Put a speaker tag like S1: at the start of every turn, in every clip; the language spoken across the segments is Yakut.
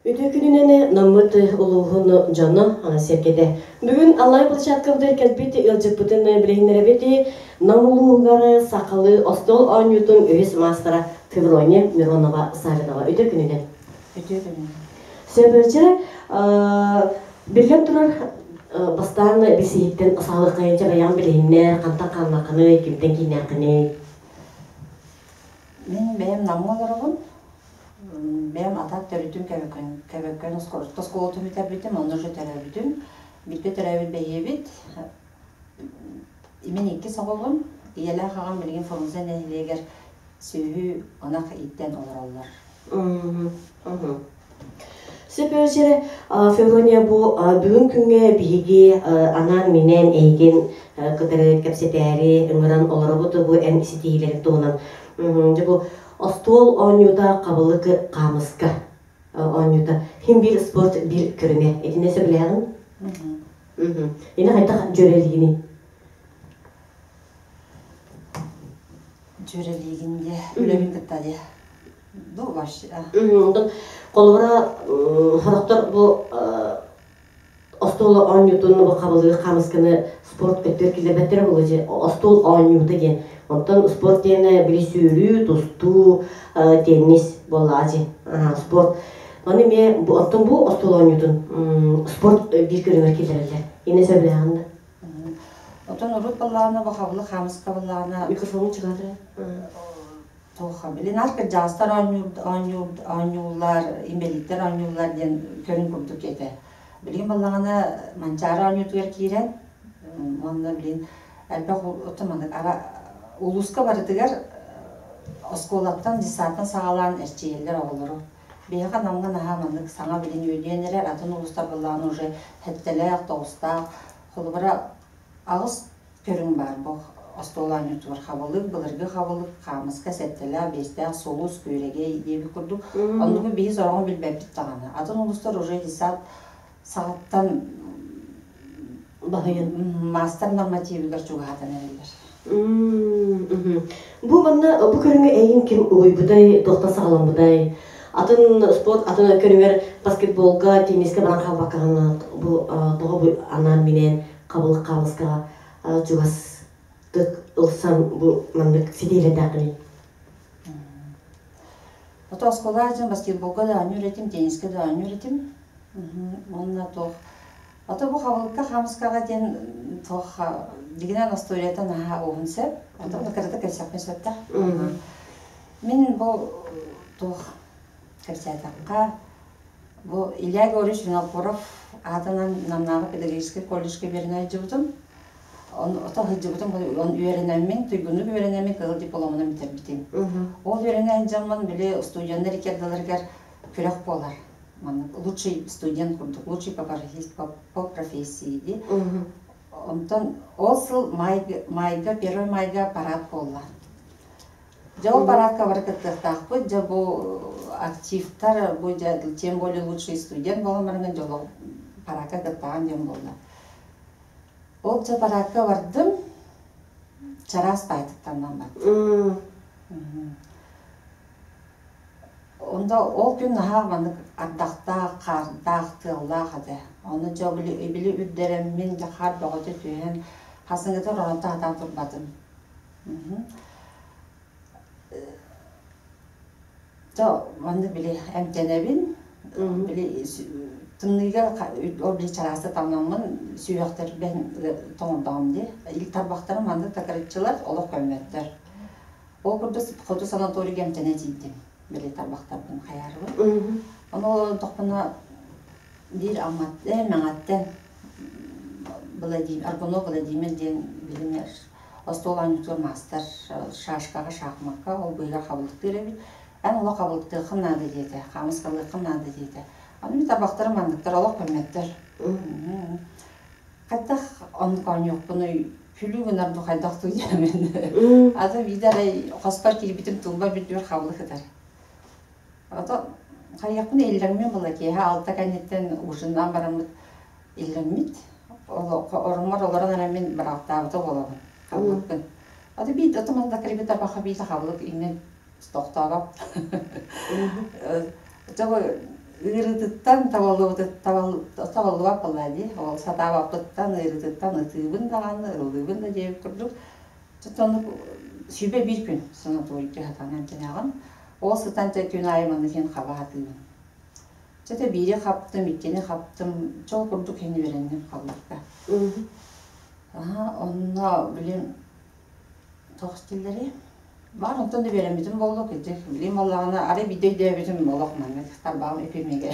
S1: Үтүө күнүнэн Наммыт улууһун дьоно сэргэтэ. Бүгүн Аллай площадкабытыгар кэлбит ыалдьыппытын билиһиннэрэбит. Нам улууһугар сахалыы остуол оонньуутун үһүс маастара Феврония Миронова Савинова. Үтүө күнүнэн.
S2: Үтүө күнүнэн.
S1: Сөбүчэ биллэн турар бастаан билсиһиттэн саалыккайынча бэйэҕин билиһиннэр, хантан хааннаххыный, кимтэн кииннээххиний?
S2: Мин бэйэм Намҥа олоробун. Бэйэм атак төрүтүм Көбөкөн, Көбөкөн оскуолатын бүтэрбитим, онно уже төрөөбүтүм. Бииргэ төрөөбүт бэйиэбит. Мин иккис оҕобун. Ийэлээх аҕам билигин Фрунзе нэһилиэгэр сүөһү, ынах ииттэн олороллор.
S1: Сөпөөчөрө Феврония бу бүгүн күҥҥэ биһиги анаан-минээн эйигин кытары кэпсэтээри ыҥыран олоробут бу эн ситиһиилэрин туһунан. Дьэ бу остуол оонньуута хабылык хаамыска оонньуута хим биир спорт биир көрүҥэ. Итиннэ сөбүлээҕин? Ини хайдах дьүөрэлиигиний?
S2: Дьүөрэлиигин диэ, үлэбин кытта диэ. Ну, вообще.
S1: Онтон холобура сорохтор бу остуол оонньуутун бу хабылыгы хаамысканы спорт өттүгэр киллэрбэттэрэ буолуо дьэ остуол оонньуута диэн. Онтон спорт диэн били сүүрүү, тустуу, теннис буоллаҕа дьэ. Спорт. Ону эмиэ оттон бу остуол оонньуутун спорт биир көрүҥэр киллэрэллэр. Иннэ сөбүлээҕин да?
S2: Отон урут баллаана бу хабылы хаамыска баллаана
S1: Микрофонун чыгаатыра.
S2: Туохха билин аар кырдьаҕастар оонньууллар, инбэлииттэр оонньууллар диэн көрүҥ курдук этэ. Билигин баллаҕана Манчаары оонньуутугар киирэн уонна билин элбэх оттон маннык ара улууска барытыгар оскуолаттан, детсадтан саҕалаан эрчийэллэр оҕолору. Биһиэхэ Намҥа наһаа маннык саҥа билин үөдүйэн эрэр, атын улуустар былаан уже сэттэлээх, тоҕустаах, холобура аҕыс көрүҥ баар бу остуол оонньуутугар хабылык, былыргы хабылык, хаамыска, сэттэлээх, биэстээх, сулус, күөрэгэй диэбит курдук. Оннугу биһи сороҕун билбэппит даҕаны. Атын улуустар уже детсад саҕаттан
S1: Баһыйан.
S2: маастар нормативыгар чугаһатан эрэллэр.
S1: Бу манна бу көрүҥү эйигин ким угуйбутай, туохтан саҕаламмытай? Атын спорт атын көрүҥэр баскетболга, теннискэ баран хаалбаккаҕына бу тоҕо бу анаан-минээн хабылык хаамыскаҕа чугастык ылсан бу маннык ситиһилэрдээххиний?
S2: Ото оскуола дьон баскетболга да оонньуур этим, теннискэ да оонньуур этим. Уонна туох Ото бу хабылыкка хаамыскаҕа диэн туох дигинэн остуоруйата наһаа уһун сөп. Ото кырата кэпсэхпин сөптөөх. Мин бу туох кэпсээтэххэ бу Илья Григорьевич Винокуров аатынан Намнааҕы педагогическай колледжка үөрэнэ сылдьыбытым. Ото сылдьыбытым үөрэнэммин, туйгуннук үөрэнэммин кыһыл дипломунан бүтэрбитим. Ол үөрэнэ сылдьаммын били студеннар икки ардыларыгар күрэх буолар. Маннык лучший студент курдук, лучший по по профессии дии. Онтон ол сыл майга, первый майга парад буолла. Дьэ ол парадка бары кыттыахтаахпыт, дьэ бу активтар, бу дьэ тем более лучший студент буолан баран дьоло парадка кыттаҕын диэн буолла. Ол дьэ парадка бардым, чараас баайтыктаннан бардым. Онно ол күн наһаа маннык ардахтаах, хаардаах, тыаллаах этэ. Ону дьэ били, били үрдэрэммин, дьэ хаар бөҕөтө түһэн, хасыҥҥытын оронто сатаан турбатым. Дьэ маннык били эмтэнэбин, били тымныыга ол били чараста таҥнаммын сүһүөхтэрбин тоҥордоҕум дии. Тарбахтарым маннык такырыччылар олох көммөттөр. Ол курдук хоту санаторийга эмтэнэ тиийдим. Били тарбахтарбын хайаарыбын. Ону олордохпуна биир Алматтан, Мэҥэттэн Владимир, Аргунов Владимир диэн билинэр остуол оонньуутугар маастар шашкаҕа, шахмакка ол быыһыгар хабылыктыыр эбит. Эн олох хабылыктыаххын наада диэтэ, хаамыскалыаххын наада диэтэ. Аны мин тарбахтарым манныктар олох көммөттөр. Хайдах оннук оонньуохпунуй, күлүү гынар бу хайдах туйамын. Аты биирдэ арай хоспор киирбитим тулба бүттүбэр хабылык ытар. Ото хайыахпын иллэҥмин була киэһэ алта кэнниттэн ужиннаан бараммыт иллэҥмит. Оруммар олорон эрэ мин быраактаабыта буолабын, хабылыкпын. Аты биир ото мас да кирбит табаха биир хабылык иҥнэн тохтообот. Дьэ Ыарыытыттан табыллыбат буолла дии. Ол сатаабаппыттан, ыарыытыттан ытыыбын даҕаны, ыллыыбын да диэбит курдук. Оннук 21 күн санаторийга сатаан эмтэнэҕин. Ол сытан күн аайы маннык иһин хаба сатыыбын. Чэ биири хаптым, иккини хаптым, чол курдук иһин үөрэнним хабылыкка. Онно билим туох дииллэрий? Баар онтон да үөрэммитим буолуо кырдьык. Билим буоллаҕына арай биирдэ өйдөөбүтүм олох маннык тарбаҕым үпүмэгэ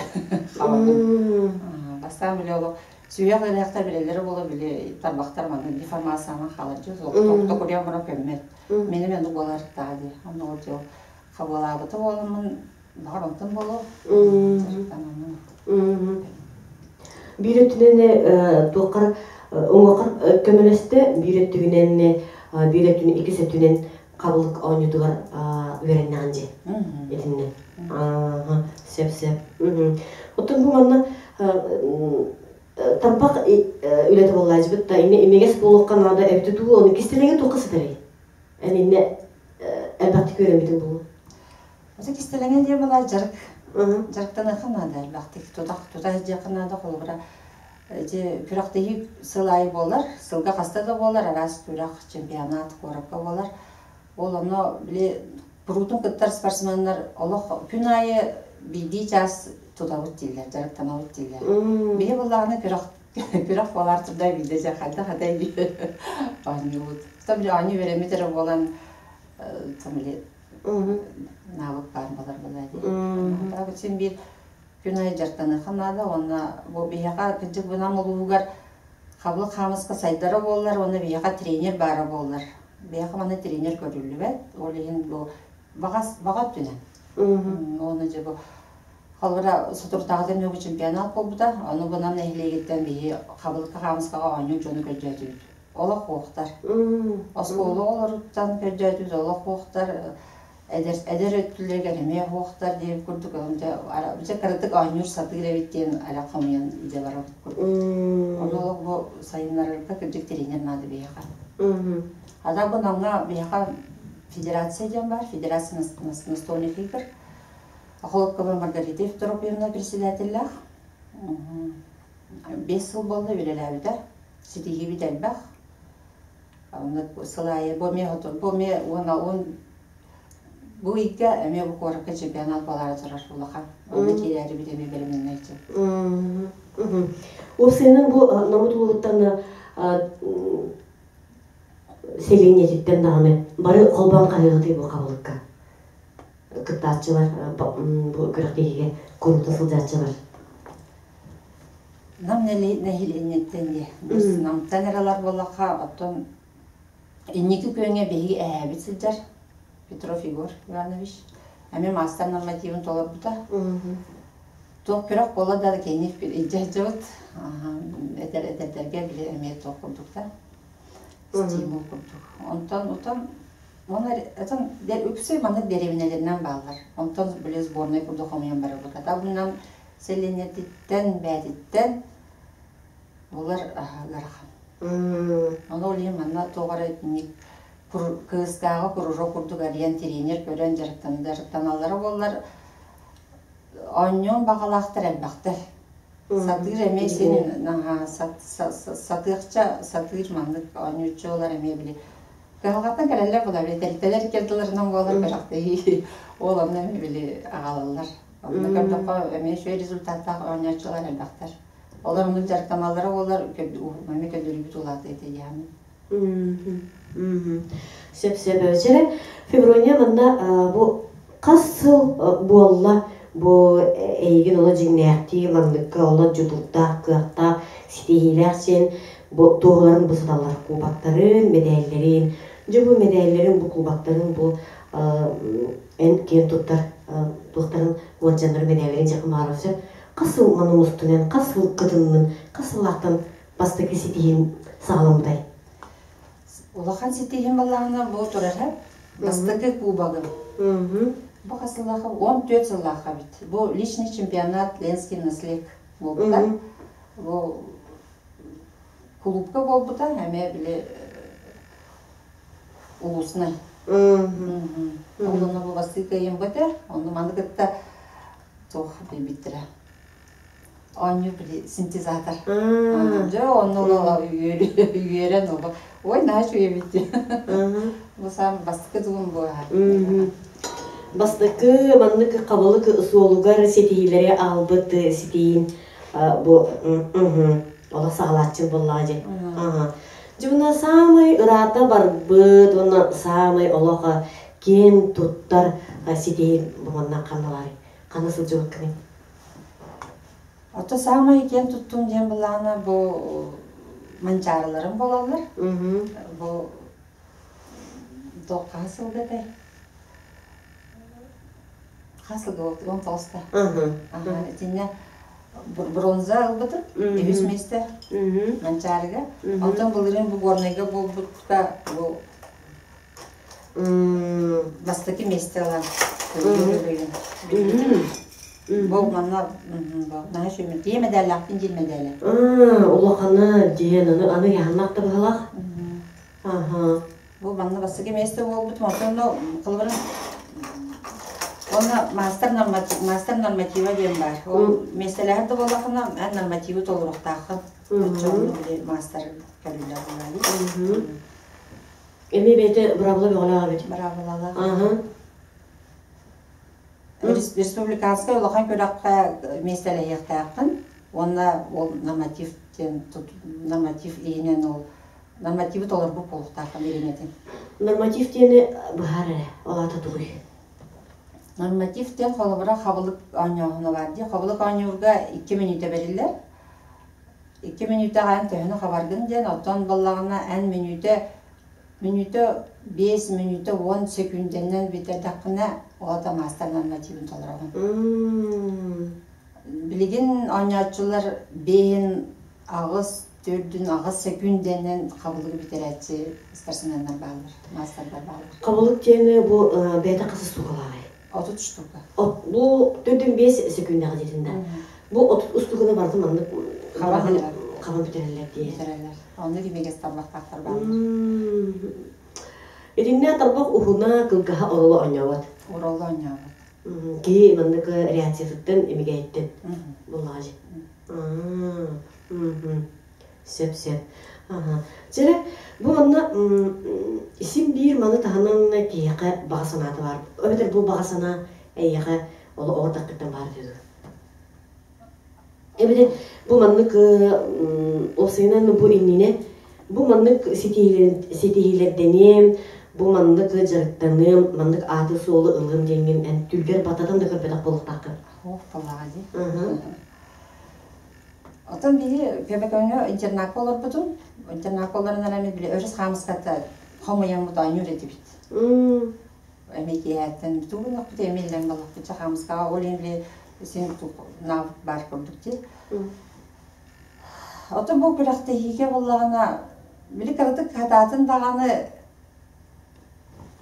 S2: хаалбытым. Бастаан били олох сүһүөх ыарыһахтар билэллэрэ буолуо били тарбахтар маннык деформациянан хаалар дьэ токуруйан баран көммөт. Меним оннук буолар таа дии. Онно ол дьэ хабыалаабыта буоламмын баҕар онтон буолуо. Дьарыктанаммын.
S1: Биир өттүнэн туоххар уҥуоххар көмөлөстө, биир өттүгүнэн биир өттүн иккис өттүнэн хабылык оонньуутугар үөрэннэҕин дьэ итиннэ. Сөп сөп. Оттон бу манна тарбах үлэтэ буоллаачыбыт да имигэс буолуохха наада эбитэ дуу, ону кистэлэҥэ туохха сытарый? Эн иннэ элбэхтик үөрэммитин буолуо.
S2: Ото кистэлэҥэ диэн балаа дьарык. Дьарыктаныахха наада элбэхтик. Тутах тута сылдьыахха наада холобура ити күрэхтэһии сыл аайы буолар, сылга хаста да буолар, араас күрэх, чемпионат куоракка буолар. Ол онно били куруутун кыттар спортсменнар олох күн аайы биирдии чаас тутабыт дииллэр, дьарыктанабыт дииллэр. Биһи буоллаҕына күрэх күрэх буолаар турда биирдэ дьэ хайдах этэй оонньуубут. Там били оонньуу үөрэммит эрэ буолан там били Навык баар буолар буолаа дии. Так син биир күн аайы дьарыктаныахха наада уонна бу биһиэхэ кырдьык бу Нам улууһугар хабылык хаамыска сайдара буоллар уонна биһиэхэ тренер баара буоллар. Биһиэхэ манна тренер көрүллүбэт. Ол иһин бу баҕас баҕа өттүнэн. Уонна дьэ бу холобура соторутааҕыта эмиэ бу чемпионат буолбута. Ону бу Нам нэһилиэгиттэн биһи хабылыкка хаамыскаҕа оонньуур дьону көрдөөтүбүт. Олох уохтар. Оскуола оҕолоруттан көрдөөтүбүт олох уохтар, эдэр, эдэр өттүлэригэр эмиэ уохтар диэн курдук дьэ кыратык оонньуур сатыыр эбит диэн эрэ хомуйан илдьэ барабыт курдук. Ону олох бу сайыннарарга кырдьык тренер наада биһиэхэ. А так бу Намҥа биһиэхэ федерация диэн баар, федерация настольных игр. Охолопкова Маргарита Евтропьевна председателлээх. 5 сыл буолла үлэлээбитэ. Ситиһиибит элбэх. Онно сыл аайы бу эмиэ бу эмиэ уон уон бу ыйга эмиэ бу куоракка чемпионат буолаары турар улахан. Онно киирээрибит эмиэ бэлэмнэнээччи.
S1: Уопсайынан бу Намыт улууһуттан сэлиэнньэтиттэн даҕаны бары холбоон хаһыаҕытый бу хабылыкка кыттааччылар бу күрэхтэһиигэ куруутун сылдьааччылар.
S2: Нам нэһилиэнньэттэн диэ. Намтан эрэ ылар буоллахха, оттон инники күөҥҥэ биһиги эһээбит сылдьар Петров Егор Иванович. Эмиэ маастар нормативын толорбута. Туох күрэх буола да кини илдьэ сылдьыбыт. Эдэр эдэрдэргэ били эмиэ туох курдук да стимул курдук. Онтон утон Онон үксэ маннык дэриэбинэлэринэн бааллар. Онтон били сборнай курдук хомуйан барабыт. Атабынан сэлиэнньэтиттэн, бээтиттэн булар ыарахан. Ону ол иһин манна туох эрэ итинник кыыстааҕы кружок курдук арыйан тренер көрөн дьарыктаналлара буоллар оонньуон баҕалаахтар элбэхтэр. Сатыыр эмиэ син наһаа сатыахча сатыыр маннык оонньууччулар эмиэ били кыһалҕаттан кэлэллэр буолар били тэрилтэлэр иккэрдилэринэн буолар күрэхтэһии ол онно эмиэ били аҕалаллар. Онно көрдөххө эмиэ үчүгэй результаттаах оонньооччулар элбэхтэр. Олор оннук дьарыктаналлара буоллар эмиэ көрдөрүүбүт улаатыа этэ диэххин.
S1: Сөп сөп. Чэрэ Феврония манна бу хас сыл буолла бу эйигин оло дьиҥнээхтии манныкка оло дьутурдаах, кыахтаах, ситиһиилээх сиэн бу туоһуларын бу сыталлар кубоктарын, мэдээллэрин. Дьэ бу мэдээллэрин, бу кубоктарын бу эн киэн туттар туохтарын уордьаннары мэдээллэрин дьэ баара сөп. Хас сыл манын устунан, хас сыл кытыннын, хас сыллаахтан бастакы ситиһиин саҕаламмытай?
S2: Улахан ситиһиим баллаҕына бу турар бастакы кубогым. Бу хас сыллаахха? 14 сыллаахха эбит. Бу личный чемпионат Ленский наслег буолбута. Бу кулуупка буолбута, эмиэ били улуснай. Онно бу бастакы кыайыым этэ. Онно маны кытта. Туох билбиттэрэ. Оонньуу били синтезатор. Дьэ онно үөрэн оло. Ой, наһаа үчүгэй эбит дии. Бу саам бастакы тугум буоһа.
S1: Бастакы маннык хабылык суолугар ситиһиилэри аҕалбыт ситиин бу олох саҕалааччы буоллаҕа дьэ. Дьэ уонна саамай ыраата барбыт уонна саамай олох киэн туттар ситиһиин бу манна ханналаарый? Ханна сылдьыбыккыный?
S2: Ото саамай киэн туттум диэн былаана бу манчаарыларым буолаллар. Бу хаһыс сылга этэй? Хас сылга буолбут? 19-та. Итиннэ бронза ылбытым, үһүс миэстэ Манчаарыга. Онтон былырыын бу Горнайга буолбутка бу бастакы миэстэ ылан Бу манна наһаа үчүгэй тиэ мэдээллээхпин диир мэдээлэ.
S1: Улахана диэн аны аны яһаннаах да быһалаах. Аха.
S2: Бу манна бастакы миэстэ буолбут онно холобура Онно маастар норматив, мастер норматива диэн баар. Ол миэстэлэһэр да буоллаххына, эн нормативы толоруохтааххын. Оччоҕуна били маастар көрүллэр буолаайы.
S1: Эмиэ бэйэтэ быраабыла бөҕөлөөх эбит.
S2: Быраабылалаах.
S1: Аха.
S2: Республиканскай улахан күрэххэ миэстэлэһиэхтээххин уонна ол норматив диэн норматив иһинэн ол нормативы толорбут буолуохтааххын ириҥэтин.
S1: Норматив диэни быһаар эрэ, ол аата тугуй?
S2: Норматив диэн холобура хабылык оонньооһуна баар дии. Хабылык оонньуурга 2 мүнүүтэ бэриллэр. 2 мүнүүтэҕэ эн төһөнү хабаргын диэн, оттон буоллаҕына эн мүнүүтэ мүнүүтэ 5 мүнүүтэ 10 сөкүүндэнэн бүтэрдэххинэ, ол да маастар нормативын толороҕун. Билигин оонньооччулар биэһин аҕыс төрдүн аҕыс сөкүүндэнэн хабылыгы бүтэрээччи спортсменнар бааллар, маастардар бааллар.
S1: Хабылык диэни бу бэйэтэ хас устукалааҕый?
S2: 30 штука.
S1: Бу төрдүн 5 сөкүүндэҕэ диэтин да. Бу 30 устуканы барытын маннык
S2: хабан
S1: хабан бүтэрэллэр дии.
S2: Бүтэрэллэр. Онно кимигэс тарбахтаахтар бааллар.
S1: Итиннэ тарбах уһуна, кылгаһа ороло оонньообот.
S2: Ороло оонньообот.
S1: Киһи маннык реакциятыттан, имигэйиттэн буллаҕа дии. Сөп, сөп. Аха. Дьэ, бу манна син биир маны таһынан киһиэхэ баҕа санаата баар. Эбэтэр бу баҕа санаа эйиэхэ ол оҕо таххыттан баар үһү. Эбэтэр бу маннык уопсайынан бу иннинэ бу маннык ситиһиилэрдэниэм, бу маннык дьарыктаныам, маннык ааты-суолу ылыам диэҥҥин эн түүлгэр бататан да көрбөтөх буолуохтааххын.
S2: Ох, буоллаҕа дии. Оттон биһи Көбөкөҥҥө интернакка олорбутум. Интернакка олорон эрэн били өрүс хаамыската хомуйаммыт оонньуур этибит. Эмиэ киэһээттэн тугуннахпыт эмиэ иллэҥ балахпыт хаамыскаҕа ол иһин били син наабыт баар курдук дии. Оттон бу күрэхтэһиигэ буоллаҕына били кыратык хатаатын даҕаны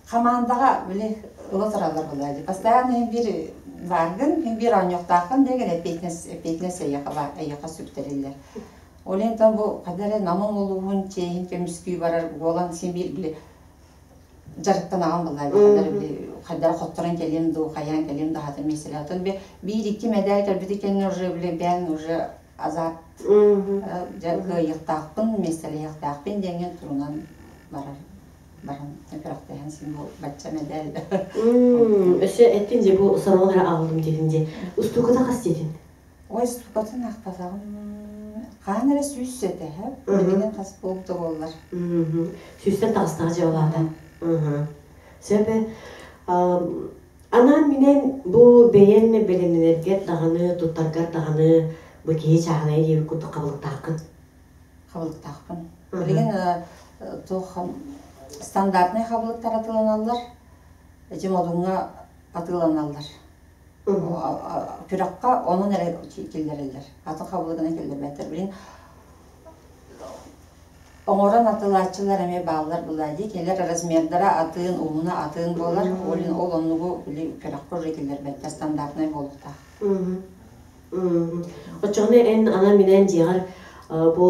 S2: Хамаандаҕа били ыла тураллар буоллаҕа дии. Постоянно иһин биир бааргын, иһин биир оонньуохтааххын диэн эппиэтинэс эппиэтинэс эйиэхэ баар, эйиэхэ сүктэриллэр. Ол иһин бу ханна эрэ Намын улууһун чиэһин көмүскүү барар буолан син биир били дьарыктанаҕын буоллаҕа дии. Ханна эрэ били хайдах эрэ хотторон кэлиэм дуу, хайаан кэлиэм дуу аһатын миэстэлээх. Оттон биир-икки мэдээл кэлбит кэннэ уже били бэйэҥ уже азарт дьэ кыайыахтаахпын, миэстэлэһиэхтээхпин диэҥҥин турунан барар баран күрэхтэһэн син бу бачча мэдэл.
S1: Өссө эттин дьэ бу сороҕун эрэ аҕаллым диэтин дьэ. Устууката хас диэтин?
S2: Ой, устуукатын аахпатаҕым. Хаан эрэ сүүс этэ, билигин хас буолбута буоллар.
S1: Сүүстэн таҕыстаҕа дьэ улаата. Сөп Анаан минэн бу бэйэн бэлэмнэнэргэр даҕаны, туттаргар даҕаны бу киһи чааһынайа диэбит курдук хабылыктааххын.
S2: Хабылыктаахпын. Билигин туох стандартнай хабылыктар атыыланаллар, эти модуҥҥа атыыланаллар. Күрэххэ онон эрэ киллэрэллэр. Атын хабылыгынан киллэрбэттэр. Билин оҥорон атыылааччылар эмиэ бааллар былаа дии. Кинилэр размердара атын, уһуна атын буолар. Ол иһин ол оннугу били күрэххэ уже киллэрбэттэр, стандартнай буолуохтаах.
S1: Оччоҕуна эн анаан-минээн дьиэҕэр бу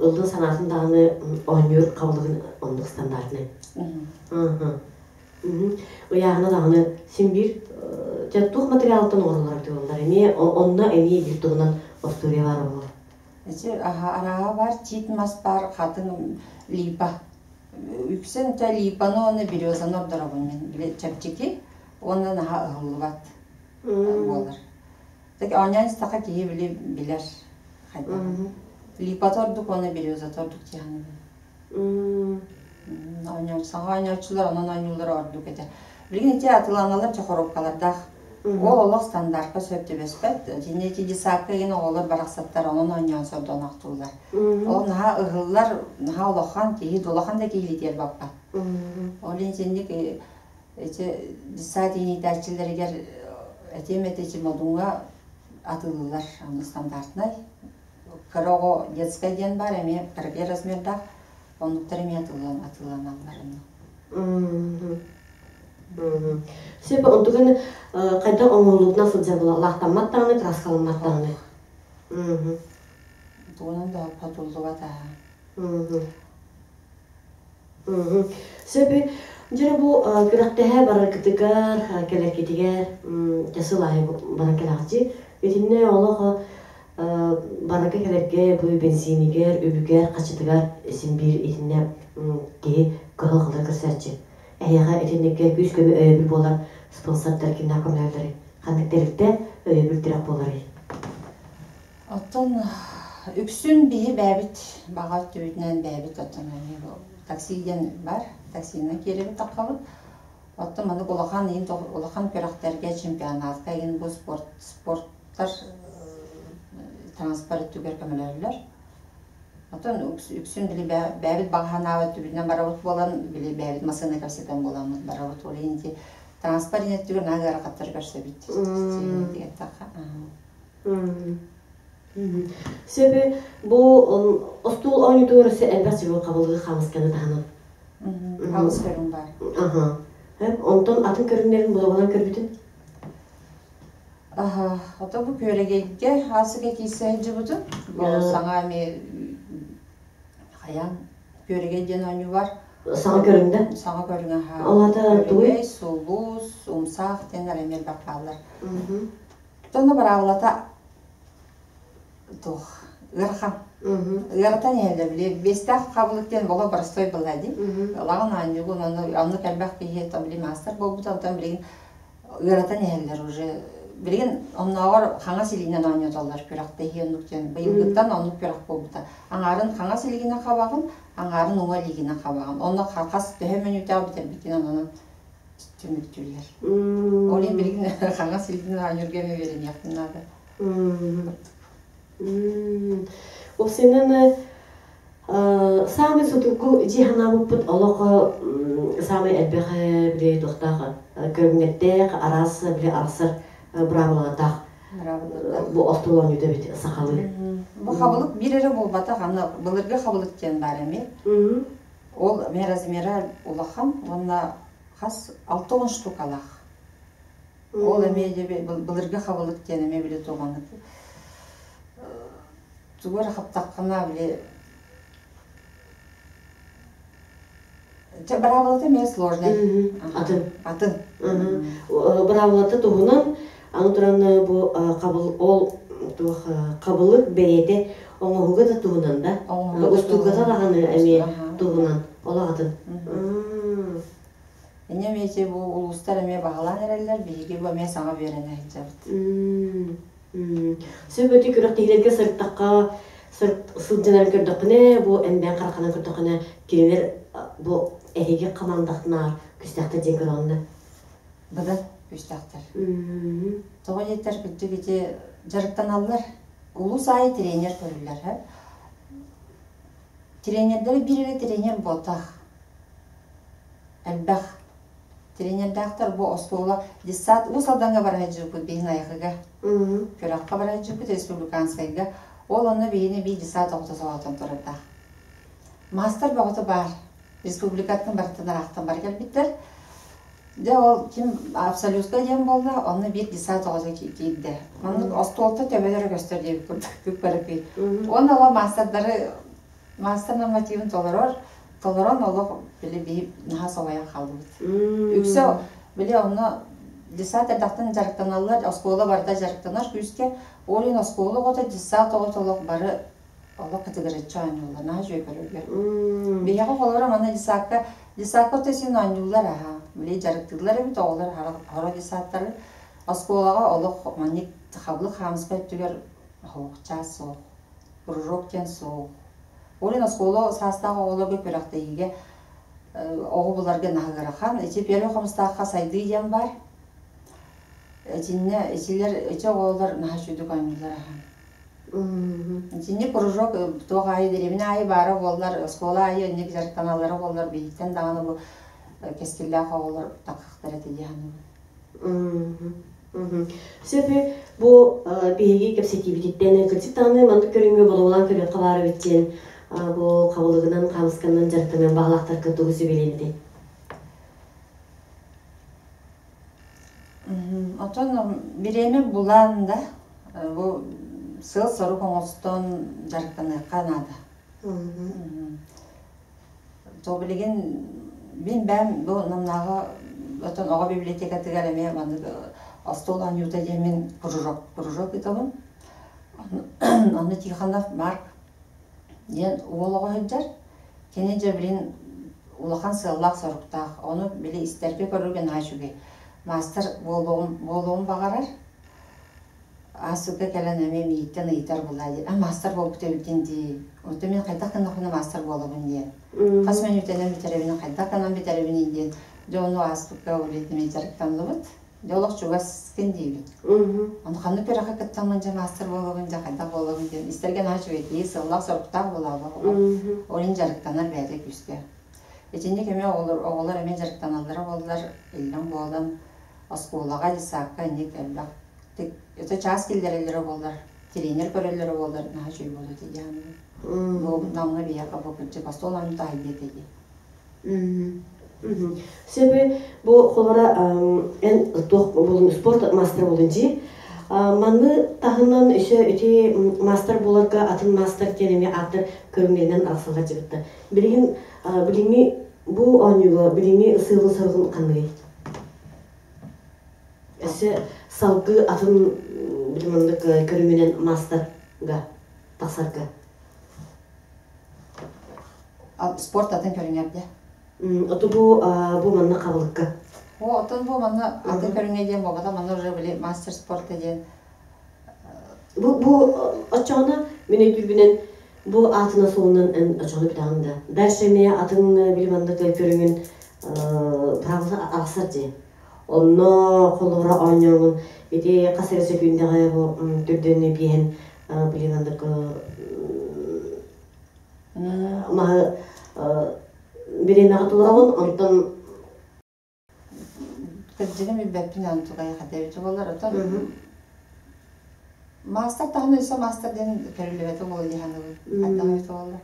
S1: ыллыы санаатын даҕаны оонньуур хабылыгын оннук стандартнай. Ыйааһына даҕаны син биир дьэ туох материалтан оҥороллор буоллар эмиэ онно эмиэ биир туһунан остуоруйа баар буолар.
S2: Ити арааһа баар тиит мас баар хатыҥ липа. Үксүн тэ липаны уонна березаны ордоробун мин. Били чэпчэки уонна наһаа ыһыллыбат буолар. Так оонньоон истэххэ киһи били билэр хайдах. Липата ордук уонна березата ордук дии саныыбын. Саҥа оонньооччулар онон оонньууллара ордук этэ. Билигин ити атыланалар дьэ хоруопкалардаах. Ол олох стандартка сөп түбэспэт. Итиннэ ити детсадка игин оҕолор барахсаттар онон оонньоон сордоноохтууллар. Ол наһаа ыһыллар, наһаа улахан киһи, улахан да киһи илитиэр баппат. Ол итинник ити детсад иитээччилэригэр этиэм этэ ити Модуҥҥа атыылыыллар аны стандартнай. Кыра оҕо детскай диэн баар эмиэ кыракый размердаах оннуктар эмиэ атыыланаллар онно.
S1: Сөп онтугун хайдах оҥоһуллубутунан сылдьар була лаахтаммат даҕаны краскаламмат даҕаны.
S2: Тугунан да хотуллубат аһа.
S1: Сөп дьэ бу күрэхтэһэ бараргытыгар кэлэргитигэр дьэ сыл аайы баран кэлэҕитий итиннэ олох барарга кэлэргэ бу бензинигэр үбүгэр хачытыгар син биир итиннэ киһи кыһалҕалары көрсөөччү эһиэхэ итинниккэ күүс-көмө өйөбүл буолар спонсордар кимнээх көмөлөһөллөрүй ханнык тэрилтэ өйөбүл тирэх буоларый
S2: Оттон үксүн биһи бэйэбит баҕа өттүбүтүнэн бэйэбит оттон эмиэ такси диэн бар, таксинан киирэбит таххабыт. Оттон маннык улахан иһин улахан күрэхтэргэ, чемпионатка иһин бу спорт спорттар транспорт өттүгэр көмөлөһөллөр. Оттон үксүн били бэйэбит баҕа санаабыт өттүбүтүнэн барабыт буолан, били бэйэбит массыына кэпсэтэн буоламмыт барабыт. Ол иһин ити транспорт өттүгэр наһаа ыарахаттары көрсөбүт.
S1: Сөбү бу остуол оонньуутугар өссө элбэх сибил хабылыгы хаамысканы таһынан.
S2: Хаалыс көрүҥ баар.
S1: Аха. Онтон атын көрүҥнэрин булабынан көрбүтүн?
S2: Аха, ото бу күөрэгэйгэ аасыга киирсэ сылдьыбытым. Бу саҥа эмиэ хайаан күөрэгэй диэн оонньуу бар.
S1: Саҥа көрүҥдэ?
S2: Саҥа көрүҥ аха.
S1: Ол аата тугуй?
S2: Күөрэгэй, сулус, умсаах диэн эмиэ элбэх бааллар. Онно быраабылата туох ыарахан. Ыаратан иһэллэр били биэстээх хабылык диэн боло боростой была дии. Ылаҕын аанньугун ону оннук элбэх киһи там били маастар буолбута онтон билигин ыаратан иһэллэр уже билигин оннооҕор хаҥас илиинэн оонньотоллор күрэхтэһии оннук диэн быйылгыттан оннук күрэх буолбута. Аҥаарын хаҥас илиигинэн хабаҕын, аҥаарын уҥа илиигинэн хабаҕын. Онно хас төһө мүнүүтэҕэ бүтэрбиккинэн онон түмүктүүллэр. Ол иһин билигин хаҥас илиитин оонньуурга эмиэ үөрэниэхпин наада.
S1: Уопсайынан саамай судургу дьиэ санаабыппыт олох саамай элбэх били туохтаах көрүҥнэрдээх араас били арахсар быраабылалардаах бу остуол оонньуута эбит сахалыы.
S2: Бу хабылык биир эрэ буолбатах, аны былыргы хабылык диэн баар эмиэ. Ол эмиэ размера улахан уонна хас 60 штукалаах. Ол эмиэ дьэ былыргы хабылык диэн эмиэ били туганы тугу эрэ хаптаххына били Чэ, быраабылата эмиэ сложный.
S1: Атын.
S2: Атын.
S1: Быраабылата туһунан аны туран бу хабыл ол туох хабылык бэйэтэ оҥоһуга да туһунан да устуугата даҕаны эмиэ туһунан ол аҕатын.
S2: Инньэ эмиэ бу улуустар эмиэ баһылаан эрэллэр, биһиги бу эмиэ саҥа үөрэнэ сылдьабыт.
S1: Сөп өтүү күрэхтэһиилэргэ сырыттахха сылдьан көрдөххүнэ, бу эн хараххынан көрдөххүнэ, кинилэр бу эһиги хамаандахтынаар күстэхтэр диэн көрөҕүн да?
S2: Быдан күстэхтэр. Тоҕо диэтэр кырдьык ити дьарыктаналлар. Улуус аайы тренер көрүллэр. Тренердэри биир эрэ тренер буолтах. Элбэх. Тренердээхтэр бу оскуола детсад Уус Алдаҥҥа бара сылдьыбыппыт биһин Айхыга. Күрэххэ бара сылдьыбыппыт республиканскайга. Ол онно биһини биир детсад оҕото солоотон турардаах. Маастар бөҕөтө баар. Республикаттан барытын ыраахтан бары кэлбиттэр. Дьэ ол ким абсолютка диэн буолла, онно биир детсад оҕото киирдэ. Маннык остуолта төбөлөрө көстөр диэбит курдук кып-кыракый. Уонна ол маастардары маастар нормативын толорор. Толорон олох били биһи наһаа соһуйан хааллыбыт. Үксэ били онно десант эрдэхтэн дьарыктаналлар, оскуола барыта дьарыктанар күүскэ. Ол иһин оскуола оҕото, десант оҕото олох бары олох кытыгырыччы оонньууллар, наһаа үчүгэй көрөргө. Биһиэхэ оҕолоро манна десантка, десантка ото син оонньууллар аһа. Били дьарыктыыллар эбит оҕолор хоро десанттары. Оскуолаҕа олох маннык хабылык хаамыска өттүгэр суох, чаас суох, кружок диэн суох. Ол иһин оскуола саастаах оҕолорго күрэхтэһиигэ оҕо буларга наһаа ыарахан. Ити Первый Хомустаахха сайдыы диэн баар. Итиннэ итилэр ити оҕолор наһаа үчүгдүк оонньууллар ахан. Итинник кружок туох аайы дэриэбинэ аайы баара буоллар, оскуола аайы инник дьарыктаналлара буоллар биһиттэн даҕаны бу кэскиллээх оҕолор таххахтар этэ дии саныыбын.
S1: Сөп бу биһиги кэпсэтиибититтэн кырдьык даҕаны маннык көрүҥҥэ болуолаан көрүөххэ баар эбит диэн бу хабылыгынан хаамысканан дьарыктаныан баҕалаахтарга тугу сүбэлиэбитий?
S2: Отон бириэмэ булан да бу сыал-сорук оҥостон дьарыктаныахха наада. То билигин мин бэйэм бу Намнааҕы отон оҕо библиотекатыгар эмиэ маннык остуол оонньуута диэммин кружок кружок ыытабын. Онно Тихонов Марк диэн уол оҕо сылдьар. Кини дьэ билин улахан сыаллаах-соруктаах. Ону били истэргэ көрөргө наһаа үчүгэй. Маастар буолуоҕун буолуоҕун баҕарар. Аасыка кэлэн эмиэ миигиттэн ыйытар буолла диэн, а маастар буолбут эбиккин дии. Онтон мин хайдах гыннахпына маастар буолабын диэн. Хас мүнүүтэнэн бүтэрэбин, хайдах гынан бүтэрэбиний диэн. Дьэ ону ааспыкка улиитимэ дьарыктанныбыт. Дьэ олох чугаскын диибин. Ону ханнык күрэххэ кыттаммын дьэ маастар буолабын, дьэ хайдах буолабын диэн. Истэргэ наһаа үчүгэйдии, сыаллаах-соруктаах буолаабы оҕо. Ол иһин дьарыктанар бэйэтэ күүстээх. Итинник эмиэ оҕолор, оҕолор эмиэ дьарыктаналлара буоллар, иллэҥ буолан, оскуолаҕа, детсадка инник элбэх Это чаас киллэрэллэрэ буоллар, тренер көрөллөрө буоллар наһаа үчүгэй буолуо этэ дии саныыбын. Бу Намҥа биһиэхэ бу кырдьык остуол оонньуута аһыйдыа этэ дии.
S1: Сөбү бу холобура эн туох булун спорт мастер булун дии. Маны таһынан өсө ити мастер буоларга атын мастер диэн эмиэ ааттар көрүҥнэринэн арахсаллар дьыбытта. Билигин билиҥҥи бу оонньууга билиҥҥи сыалын-соругун ханныгый? Өссө салгыы атын маннык көрүҥүнэн маастарга тахсарга.
S2: Спорт атын көрүҥэр дэ.
S1: Оту бу бу манна хабылыкка.
S2: О, отон бу манна атын көрүҥэ диэн буолбата, манна уже били мастер спорта диэн.
S1: Бу бу оччоҕуна мин өйдүүрбүнэн бу аатына суолунан эн оччоҕуна бүтэҕин да. Дальше эмиэ атын били маннык көрүҥүн правила арахсар дии. Онно холобура оонньоомун ити хас эрэ сөкүүндэҕэ бу түрдүөннү биэһэн блин андык маһы бириэмэҕэ туларабын онтон
S2: Кырдьыгым билбэппин онтукайа хата эбитэ буоллар отон Маастар таһынан өссө маастар диэн көрүллүбэтэ буолуо дии саныыбын. Хайдах эбитэ буолла.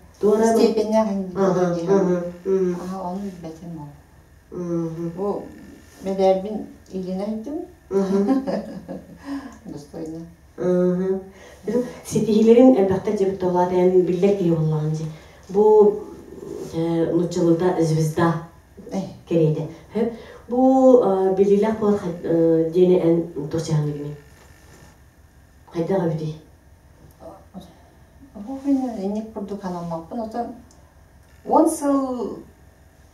S2: Степеннээх буолуо дии саныыбын. Аха, ону билбэтим ол. Бу мэдээлбин илиинэ өйдүм. Достойно.
S1: Ситиһиилэрин элбэхтэ дьэбит туолаат эн биллэр киһи буоллаҕын дии. Бу нуччалыыта звезда кэриэтэ. Бу билиилээх буолар диэни эн турчаһаныгыный? Хайдах эбитий?
S2: Бу күн инник курдук анаммаппын. Отон 10 сыл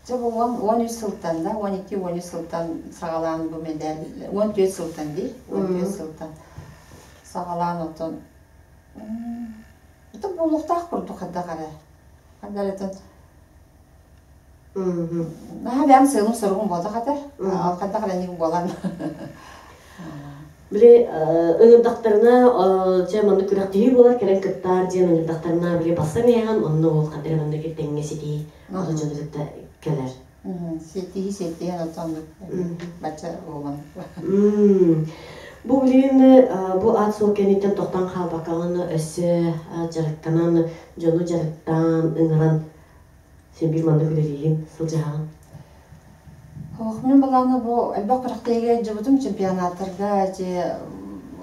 S2: дьэ бу 13 сылтан да 12-13 сылтан саҕалаан бу медаль 14 сылтан дии 14 сылтан саҕалаан отон это буолуохтаах курдук хайдах эрэ хайдах эрэ Наһаа бэйэм сыалым-соругум буолбатах этэ. Хайдах эрэ инник буолан.
S1: Били ыҥырдахтарына чэ маннык күрэхтэһии буолар кэлэн кыттаар диэн ыҥырдахтарына били бассан иһэҕин онно ол ханна эрэ маннык тэҥҥэ ситиһии атын дьону кытта кэлэр.
S2: Ситиһии ситиһэн оттон бачча буолан.
S1: Бу билигин бу аат суол кэнниттэн тохтоон хаалбаккаҕын өссө дьарыктанан дьону дьарыктаан ыҥыран Син биир маннык үлэлиигин, сылдьыһаҕын.
S2: Ох, мин былааны бу элбэх күрэхтэһиигэ дьыбытым чемпионаттарга ити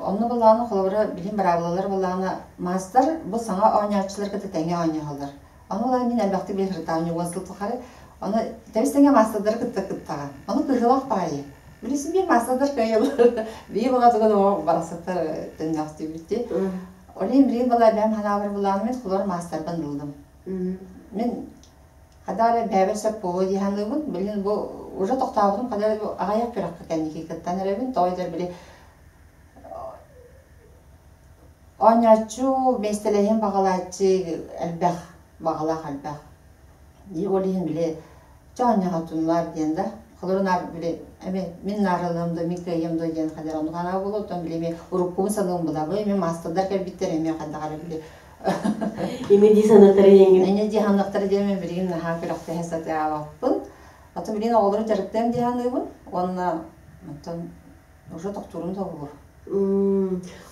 S2: онно былааны холобура билим быраабылалар былаана маастар бу саҥа оонньооччулар кытта тэҥҥэ оонньоһоллор. Ону ыла мин элбэхтик билэ сырыттаҕым 10 сыл тухары. Ону тэбис-тэҥҥэ маастардары кытта кыттаҕын. Ону кыһылах баайы. Билисин биир маастардар кыайаллар. Биир баҕатыгын оҕо барахсаттар төннөхтүүбүт. Ол иһин билигин балай бэйэм санаабар булаан мин хулар маастарбын ыллым. Мин хада эрэ бэйэбэр сөп буолуо дии саныыбын. Билигин бу уже тохтообутум хада эрэ бу аҕыйах күрэххэ кэнники кыттан эрэбин. Тоҕо диэтэр били Оонньооччу миэстэлэһиэн баҕалааччы элбэх, баҕалаах элбэх. Ол иһин били чэ оонньоһотуннар диэн да, холору наар били эми мин наарылыам да, мин кыайыам да диэн хадэр оннук анаа буолуо, оттон били эми уруккубун саныым булабы, эми маастардар кэлбиттэр эмиэ хайдах эрэ били
S1: Ими дии саныахтара диэҥҥин.
S2: Инньэ дии саныахтара диэн мин билигин наһаа күрэхтэһэ сатаабаппын. Оттон билигин оҕолору дьарыктыам дии саныыбын уонна оттон уже тохтуурум да буолуо.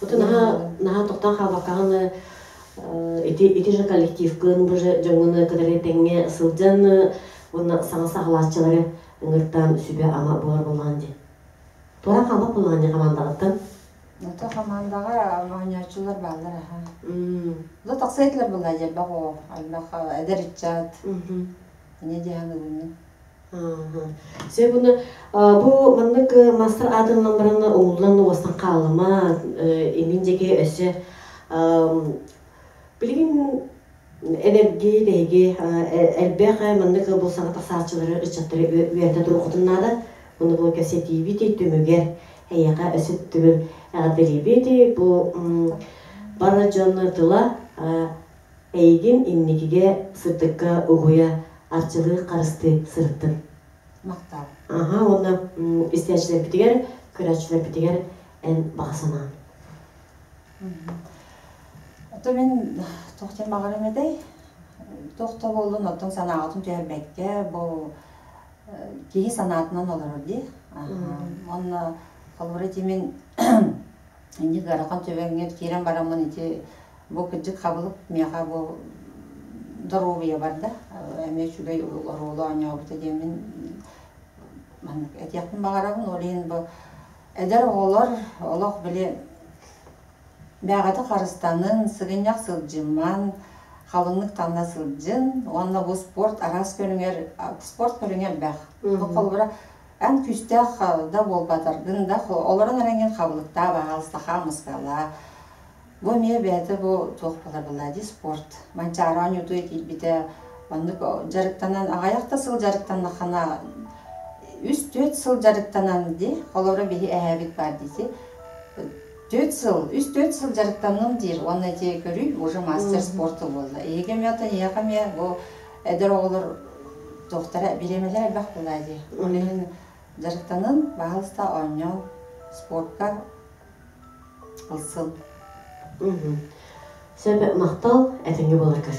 S1: Оту наһаа наһаа тохтоон хаалбаккаҕын ити ити же коллективкын бу же дьоҥҥун кытары тэҥҥэ сылдьан уонна саҥа саҕалааччылары ыҥыртаан сүбэ-ама буолар буоллаҕын дии. Туора хаалбат буоллаҕын дии хамаандаҕыттан.
S2: Ото хамаандаҕа оонньооччулар бааллар аха. Да тахса этилэр буолла элбэх оҕо, элбэх эдэр ыччат. Инньэ дии саныыбын мин.
S1: Сөп уонна бу маннык мастер аатынан баран уһуллан уостан хаалыма, иннин диэки өссө билигин эдэрги биһиги элбэх маннык бу саҥа тахсааччылары ыччаттары үөрэтэ туруоххутун наада. Уонна бу кэпсэтиибит түмүгэр эйиэхэ өссө төгүл эҕэрдэлиибит. Бу бар дьон тыла Эйигин инникигэ сырдыкка угуйа, арчылыы харыстыы сырыттын.
S2: Махтал.
S1: Аха, уонна истээччилэрбитигэр, көрөөччүлэрбитигэр эн баҕа санаан.
S2: Ото мин туох диэн баҕарым этэй? Туох да буоллун, оттон санааҕытын түһэрбэккэ, бу киһи санаатынан олорор дии. Уонна холобура ити мин инник ыарахан түбэҥҥэ киирэн бараммын ити Бу кырдьык хабылык миэхэ бу доруобуйабар да эмиэ үчүгэй оруолу оонньообута диэммин маннык этиэхпин баҕарабын. Ол иһин бу эдэр оҕолор олох били бэҕэтэ харыстанын, сыгынньах сылдьыман, халыҥнык таҥна сылдьын уонна бу спорт араас көрүҥэр спорт көрүҥэ элбэх. Бу холобура эн күүстээх да буолбатаргын да олорон эрэҥҥин хабылыктаа баҕалыста хаамыскалаа Бу эмиэ бэйэтэ бу туох буолар буолла дии спорт. Манчаары оонньуутугар киирбитэ оннук дьарыктанан аҕыйах да сыл дьарыктаннаххына үс-түөрт сыл дьарыктанан дии холобура биһи эһээбит баар дии түөрт сыл үс-түөрт сыл дьарыктанным диир уонна ити көрүй уже мастер спорта буолла эһиги эмиэ оттон эһиэхэ эмиэ бу эдэр оҕолор туохтара бириэмэлэрэ элбэх буолла дии ол иһин дьарыктанын баһаалыста оонньоон спортка ылсын.
S1: Сөп, махтал, этэҥҥэ буоларгар.